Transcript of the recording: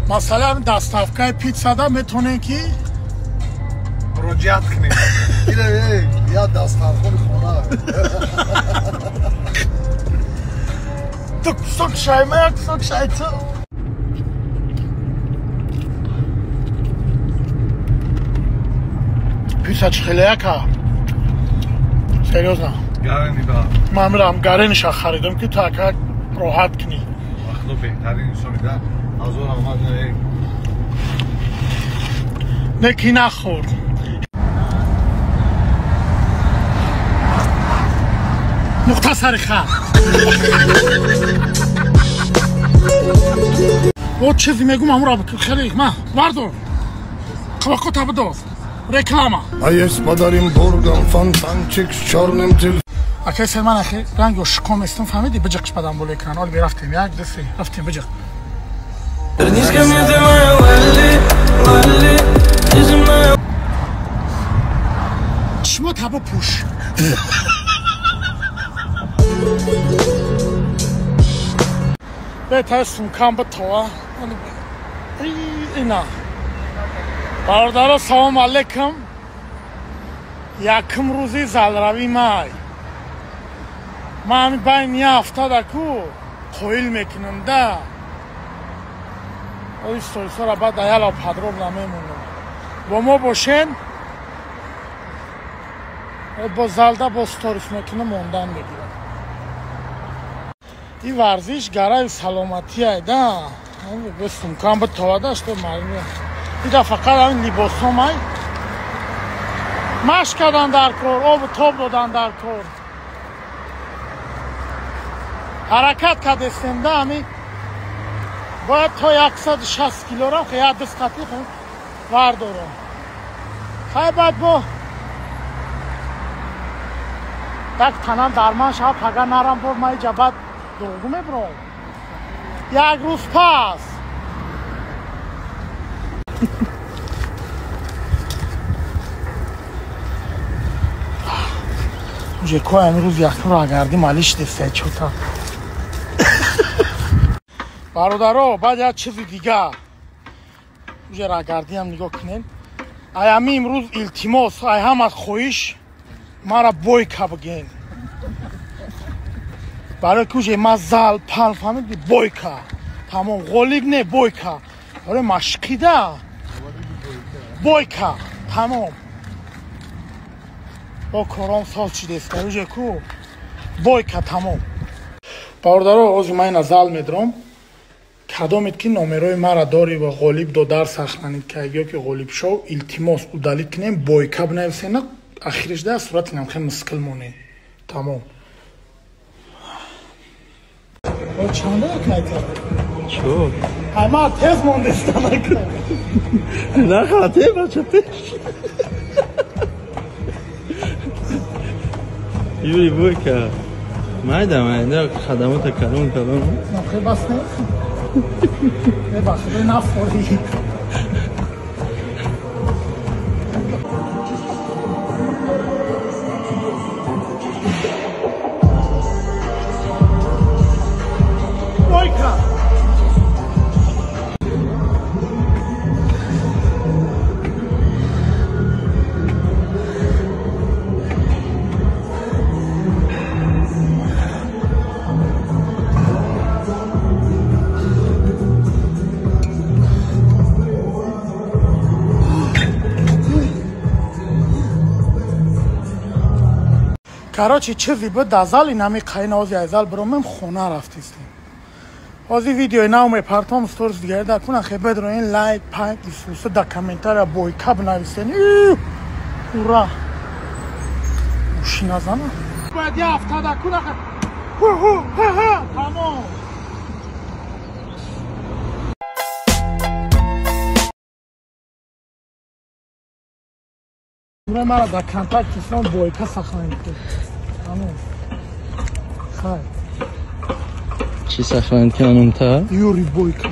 Масалан, доставкаи пиццада метавонем ки муроҷиат кунем. Я дастархони хона. Ту кусок шайма, як кусок шай ту. Пицца чӣ хеле яка? Серьёзно. Гарени да. Ман мирам гарениша харидам ки ту ака роҳат кунӣ. Вақто беҳтарин инсони да. Ҳазор раҳмат. Не ки нахӯрд. Нуқта сари хат. О чизе мегум амура хеле ма вардор. Қабақота бидоз. Реклама. А есть под Оренбургом фонтанчик с черным телефоном. Акай сер ман ахи ранги ошиқом естам фаҳмиди биҷиқш падам боло экран. Оли рафтем як ду се рафтем биҷиқ. Чишмо табо пӯш. Бетар сумкам битова. Ина. Бародаро салом алейкум. Якум рӯзи залрави май. Ман ҳамин байни як ҳафтада ку қоил мекунам да. Ои сторисора баъд аяла подробно мемонам. Бо мо бошен. Бо залда бо сторис мекунам мондан мегирам. Ин варзиш гараи саломатия да. Бо сумкам битовада што маълум. Ида фақат ҳамин либосомай. Машқ кардан дар кор, обу тоб додан дар кор. Ҳаракат кардестем да ҳамин бояд то 160 килорам як даст қатӣ вардорам. Хай баъд бо як танам дарман шава пага нарам бор ма иҷа баъд дурӯғгӯ мебурам. Як рӯз пас. Уже кой ҳамин рӯз якумро агардим алиш дестай чота. Бародаро, баъд як чизи дигар. Уже рагардиам нигоҳ кунем. Ай ҳамин имрӯз илтимос, ай ҳама хоҳиш мара бойка бигӯен. Барои ки уже ма зал пал фаҳмидӣ бойка. Тамом ғолиб не бойка. Барои машқида бойка. Тамом. Бо кором соз шидест. Уже ку бойка тамом. Бародаро, ҳозир ман ина зал медром. Кадомед ки номерои мара дори ва ғолиб додар сахранид кард ё ки ғолиб шов, илтимос удалит кунем, бойка бинависена, ахириш да сурати намхе мискил монед. Тамом. О чанда кайта? Чо? Ай ма тез мондестам. На хате бача пеш. Юри бойка. Майда майда хадамота калон калон. Намхе бас не? Бебахшид, нафорӣ. Бойка! Короче, чизи буд дар зал инами қайна ози ай зал биромем хона рафтистем. Ози видеои нав мепартом сторис дигаре дар кунан хе бедроен лайк, пайк, исуса дар комментария бойка бинависен. Ура! Уши назана. Бояд як ҳафта дар кунан хе ҳу ҳу ҳа тамом. Мара дар контакт ислом бойка сахранид кун. Тамом. Хай. Чӣ сахранид кунам та? Юри Бойка.